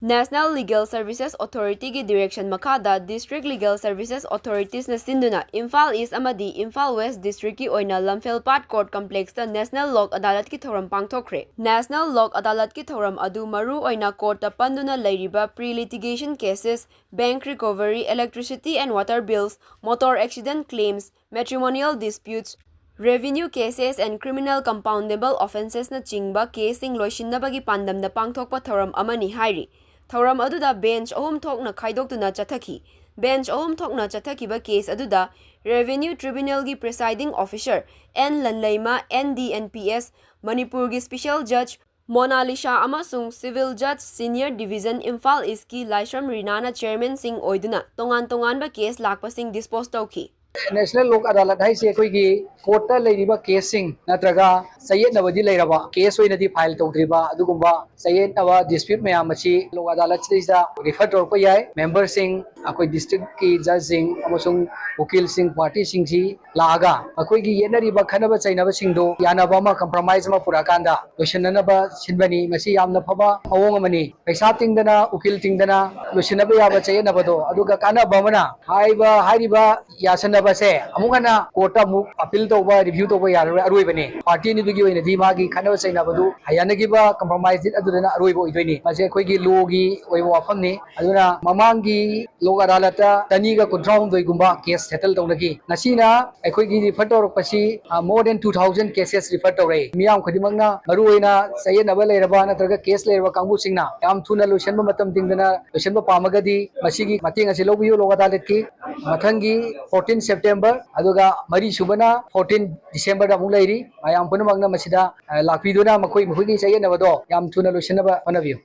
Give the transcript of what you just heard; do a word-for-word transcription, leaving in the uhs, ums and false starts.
National Legal Services Authority ꯒꯤ direction ꯃꯈꯥꯗ District Legal Services Authorities ꯅ ꯁꯤꯟꯗꯨꯅ ꯏꯝꯐꯥꯜ East ꯑꯃꯗꯤ ꯏꯝꯐꯥꯜ West District ꯀꯤ ꯑꯣꯏꯅ ꯂꯝꯐꯦꯜꯄꯥꯠ Court Complex ꯇ National Lok Adalat ꯀꯤ ꯊꯧꯔꯝ ꯄꯥꯡꯊꯣꯛꯈ꯭ꯔꯦ꯫ National Lok Adalat ꯀꯤ ꯊꯧꯔꯝ ꯑꯗꯨ ꯃꯔꯨ ꯑꯣꯏꯅ court ꯇ ꯄꯟꯗꯨꯅ ꯂꯩꯔꯤꯕ pre-litigation cases, bank recovery, electricity and water bills, motor accident claims, matrimonial disputes, revenue cases and criminal compoundable offences ꯅ ꯆꯤꯡꯕ case ꯁꯤꯡ ꯂꯣꯏꯁꯤꯟꯅꯕꯒꯤ ꯄꯥꯟꯗꯝꯗ ꯄꯥꯡꯊꯣꯛꯄ ꯊꯧꯔꯝ ꯑꯃꯅꯤ ꯍꯥꯏꯔꯤ꯫ ꯊꯧꯔꯝ ꯑꯗꯨꯗ bench ꯑꯍꯨꯝ ꯊꯣꯛꯅ ꯈꯥꯏꯗꯣꯛꯇꯨꯅ ꯆꯠꯊꯈꯤ꯫ Bench ꯑꯍꯨꯝ ꯊꯣꯛꯅ ꯆꯠꯊꯈꯤꯕ case ꯑꯗꯨꯗ Revenue Tribunal ꯒꯤ Presiding Officer N ꯂꯟꯂꯩꯃ, N D N P S, ꯃꯅꯤꯄꯨꯔꯒꯤ Special Judge ꯃꯣꯅꯥꯂꯤꯁꯥ ꯑꯃꯁꯨꯡ Civil Judge Senior Division Imphal East ꯀꯤ ꯂꯥꯏꯁ꯭ꯔꯝ ꯔꯤꯅꯥꯅ chairman ꯁꯤꯡ ꯑꯣꯏꯗꯨꯅ ꯇꯣꯉꯥꯟ ꯇꯣꯉꯥꯟꯕ case ꯂꯥꯛꯄꯁꯤꯡ dispose ꯇꯧꯈꯤ꯫ National Lok Adalat ꯍꯥꯏꯁꯦ ꯑꯩꯈꯣꯏꯒꯤ court ꯇ ꯂꯩꯔꯤꯕ case ꯁꯤꯡ ꯅꯠꯇ꯭ꯔꯒ ꯆꯌꯦꯠꯅꯕꯗꯤ ꯂꯩꯔꯕ, case ꯑꯣꯏꯅꯗꯤ file ꯇꯧꯗ꯭ꯔꯤꯕ ꯑꯗꯨꯒꯨꯝꯕ ꯆꯌꯦꯠꯅꯕ dispute ꯃꯌꯥꯝ ꯑꯁꯤ Lok Adalat ꯁꯤꯗꯩꯁꯤꯗ refer ꯇꯧꯔꯛꯄ ꯌꯥꯏ꯫ Member ꯁꯤꯡ, ꯑꯩꯈꯣꯏ district ꯀꯤ judge ꯁꯤꯡ ꯑꯃꯁꯨꯡ ꯎꯀꯤꯜꯁꯤꯡ, party ꯁꯤꯡꯁꯤ ꯂꯥꯛꯑꯒ ꯑꯩꯈꯣꯏꯒꯤ ꯌꯦꯠꯅꯔꯤꯕ ꯈꯠꯅꯕ ꯆꯩꯅꯕꯁꯤꯡꯗꯣ ꯌꯥꯅꯕ ꯑꯃ, compromise ꯑꯃ ꯄꯨꯔꯛꯑꯀꯥꯟꯗ ꯂꯣꯏꯁꯤꯟꯅꯅꯕ ꯁꯤꯟꯕꯅꯤ꯫ ꯃꯁꯤ ꯌꯥꯝꯅ ꯐꯕ ꯃꯑꯣꯡ ꯑꯃꯅꯤ꯫ ꯄꯩꯁꯥ ꯇꯤꯡꯗꯅ, ꯎꯀꯤꯜ ꯇꯤꯡꯗꯅ ꯂꯣꯏꯁꯤꯟꯅꯕ ꯌꯥꯕ ꯆꯌꯦꯠꯅꯕꯗꯣ꯫ ꯑꯗꯨꯒ ꯀꯥꯟꯅꯕ ꯑꯃꯅ ꯍꯥꯏꯔꯤꯕ, ꯍꯥꯏꯔꯤꯕ ꯌꯥꯁꯟꯅꯕꯁꯦ ꯑꯃꯨꯛ ꯍꯟꯅ court ꯇ ꯑꯃꯨꯛ appeal ꯇꯧꯕ, review ꯇꯧꯕ ꯌꯥꯔꯔꯣꯏ, ꯑꯔꯣꯏꯕꯅꯤ꯫ Party ꯑꯅꯤꯗꯨꯒꯤ ꯑꯣꯏꯅꯗꯤ ꯃꯥꯒꯤ ꯈꯠꯅꯕ ꯆꯩꯅꯕꯗꯨ ꯌꯥꯅꯈꯤꯕ compromise deed ꯑꯗꯨꯗꯅ ꯑꯔꯣꯏꯕ ꯑꯣꯏꯗꯣꯏꯅꯤ꯫ ꯃꯁꯤ ꯑꯩꯈꯣꯏꯒꯤ law ꯒꯤ ꯑꯣꯏꯕ ꯋꯥꯐꯝꯅꯤ꯫ ꯑꯗꯨꯅ ꯃꯃꯥꯡꯒꯤ Lok Adalat ꯇ ꯆꯅꯤꯒ ꯀꯨꯟꯊ꯭ꯔꯥ ꯍꯨꯝꯗꯣꯏꯒꯨꯝꯕ case settle ꯇꯧꯅꯈꯤ꯫ ꯉꯁꯤꯅ ꯑꯩꯈꯣꯏꯒꯤ refer ꯇꯧꯔꯛꯄꯁꯤ, ꯑ, more than two thousand cases refer ꯇꯧꯔꯛꯏ꯫ ꯃꯤꯌꯥꯝ ꯈꯨꯗꯤꯡꯃꯛꯅ, ꯃꯔꯨꯑꯣꯏꯅ ꯆꯌꯦꯠꯅꯕ ꯂꯩꯔꯕ ꯅꯠꯇ꯭ꯔꯒ case ꯂꯩꯔꯕ ꯀꯥꯡꯕꯨꯁꯤꯡꯅ ꯌꯥꯝ ꯊꯨꯅ ꯂꯣꯏꯁꯤꯟꯕ ꯃꯇꯝ ꯇꯤꯡꯗꯅ ꯂꯣꯏꯁꯤꯟꯕ ꯄꯥꯝꯃꯒꯗꯤ ꯃꯁꯤꯒꯤ ꯃꯇꯦꯡ ꯑꯁꯤ ꯂꯧꯕꯤꯌꯨ꯫ Lok Adalat ꯀꯤ ꯃꯊꯪꯒꯤ fourteen September, ꯑꯗꯨꯒ ꯃꯔꯤꯁꯨꯕꯅ fourteen December ꯗ ꯑꯃꯨꯛ ꯂꯩꯔꯤ꯫ ꯃꯌꯥꯝ ꯄꯨꯝꯅꯃꯛꯅ ꯃꯁꯤꯗ, ꯑ, ꯂꯥꯛꯄꯤꯗꯨꯅ ꯃꯈꯣꯏ, ꯃꯈꯣꯏꯒꯤ ꯆꯌꯦꯠꯅꯕꯗꯣ ꯌꯥꯝ ꯊꯨꯅ ꯂꯣꯏꯁꯤꯟꯅꯕ ꯍꯣꯠꯅꯕꯤꯌꯨ꯫